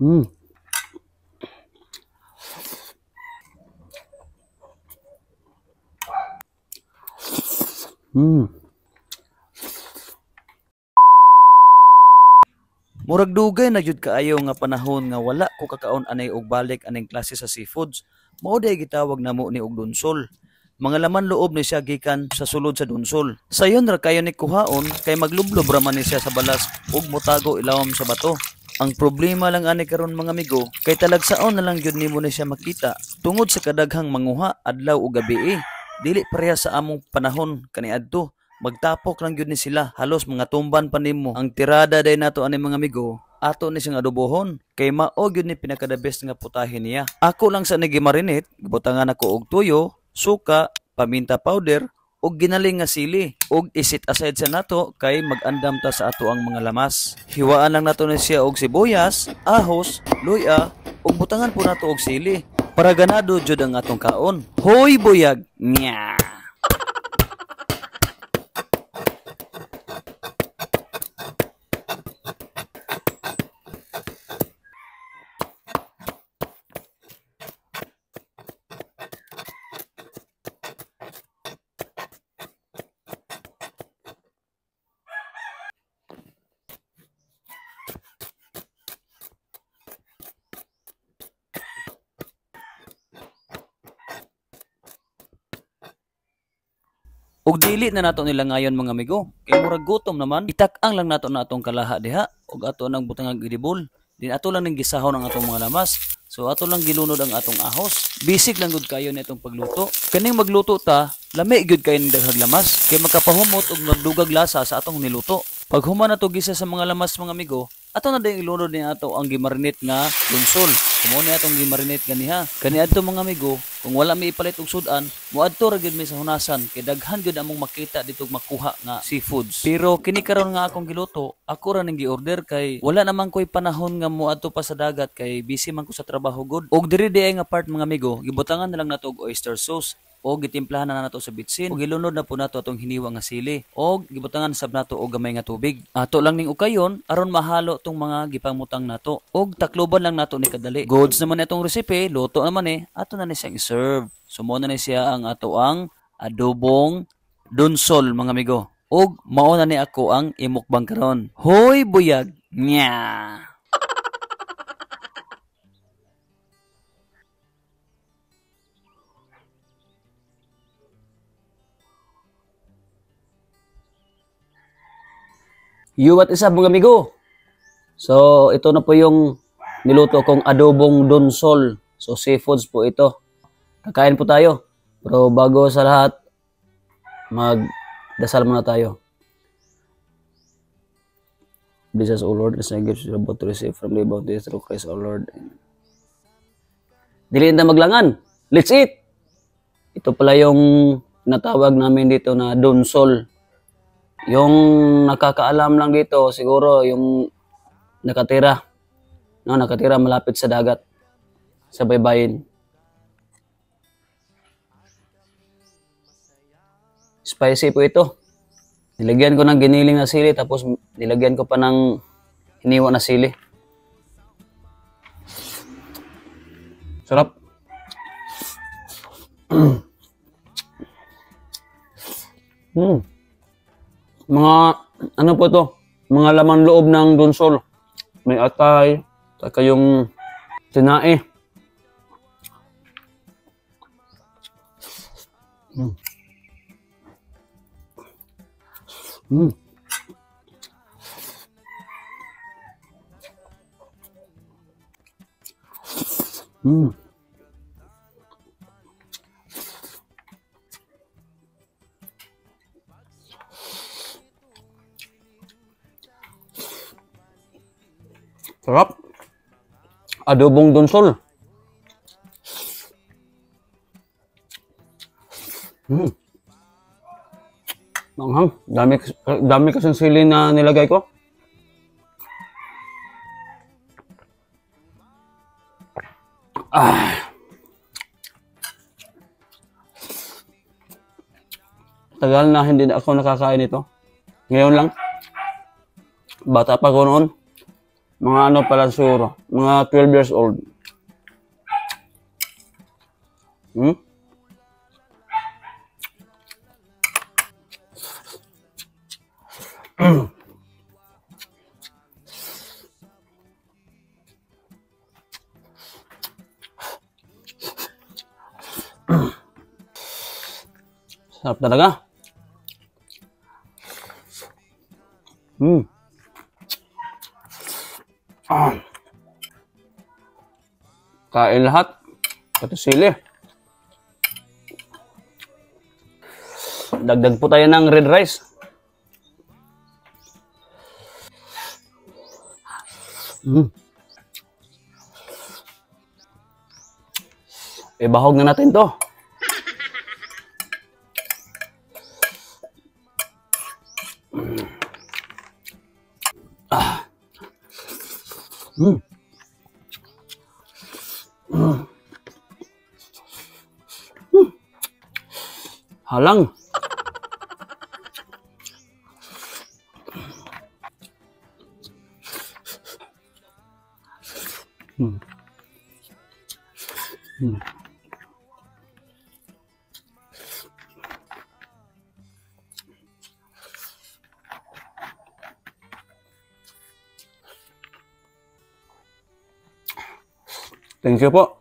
Murag dugay na jud kaayo nga panahon nga wala ko kakaon anay og balik aning klase sa seafoods. Mao day gitawag namo ni og dunsol. Mga laman loob ni siya gikan sa sulod sa dunsol. Sayon ra kayo ni kuhaon kay maglublob ra man ni siya sa balas ug motago ilawom sa bato. Ang problema lang ani karon, mga amigo, kay talagsaon na lang gyud nimo ni siya makita tungod sa kadaghang manguha adlaw ug gabi. Dili pareha sa among panahon kaniadto. Magtapok lang gyud ni sila, halos mga tumban pa nimo. Ang tirada day nato ani, mga amigo, ato ni siyang adobohon kay mao gyud ni pinaka the best nga putahe niya. Ako lang sa nigi-marinate, gibutangan ako og tuyo, suka, paminta powder ug ginaling nga sili ug isit aside sa nato kay mag-andam ta sa ato ang mga lamas. Hiwaan lang nato ni siya og sibuyas, ahos, luya ug butangan po nato og sili para ganado jud ang atong kaon. Hoy buyag! Nya! Ug dili na nato nila ngayon, mga amigo, kay murag gutom naman. Itak-ang lang nato na atong kalaha diha ug ato nang butangag idibol. Din ato lang ning gisahon ang atong mga lamas. So ato lang gilunod ang atong ahos. Basic lang gud kayo na itong pagluto. Kaning magluto ta, lami gyud kayo ning daghang lamas kay makapahumot ug magdugag lasa sa atong niluto. Pag human nato gisa sa mga lamas, mga amigo, ato na din ilunod ni ato ang gimarinate nga dunsol. Kumo ni atong gimarinate ganiha. Kaniadto, mga amigo, kung wala mi ipalit og sudan, moadto ra gyud mi sa hunasan kay daghan gyud among makita dito ug makuha nga seafoods. Pero kini karon nga akong giluto, ako ra ning gi-order kay wala naman koy panahon nga moadto pa sa dagat kay busy man ko sa trabaho gud. Og diri di ay nga part, mga amigo, gibutangan na lang nato og oyster sauce o gitimplahan na nato sa bitsin o gilunod na po nato atong hiniwa nga sili o gibutangan sab nato og gamay nga tubig. Ato lang ning ukayon aron mahalo tong mga gipangmutang nato og takloban lang nato ni kadali. Goods naman itong recipe, luto naman eh, ato na ni siyang i-serve. So mo na ni siya ang ato ang adobong dunsol, mga amigo. Og mao na ni ako ang imukbang karon. Hoy buyag! Nya! Yo, what is up, mga amigo? So, ito na po yung niluto kong adobong dunsol. So, seafoods po ito. Kakain po tayo. Pero bago sa lahat, magdasal muna tayo. Bless us, O Lord, as I give you about to receive from the bounty through Christ our Lord. Dili na maglangan. Let's eat! Ito pala yung natawag namin dito na dunsol. Yung nakakaalam lang dito, siguro yung nakatira. No, nakatira malapit sa dagat. Sa baybayin. Spicy po ito. Nilagyan ko ng giniling na sili, tapos nilagyan ko pa ng hiniwa na sili. Sarap. Mga, ano po to? Mga laman loob ng dunsol. May atay, saka yung tinae. Sarap. Adobong dunsol. Manghang. Dami, dami kasing sili na nilagay ko. Ah. Tagal na hindi na ako nakakain ito. Ngayon lang. Bata pa ko noon. Mga ano pala siguro, mga 12 years old. Sarap talaga. Ah. Kain lahat. Pati sili. Dagdag po tayo ng red rice. Ibahog na natin to. Ah. Halang. Thank you po.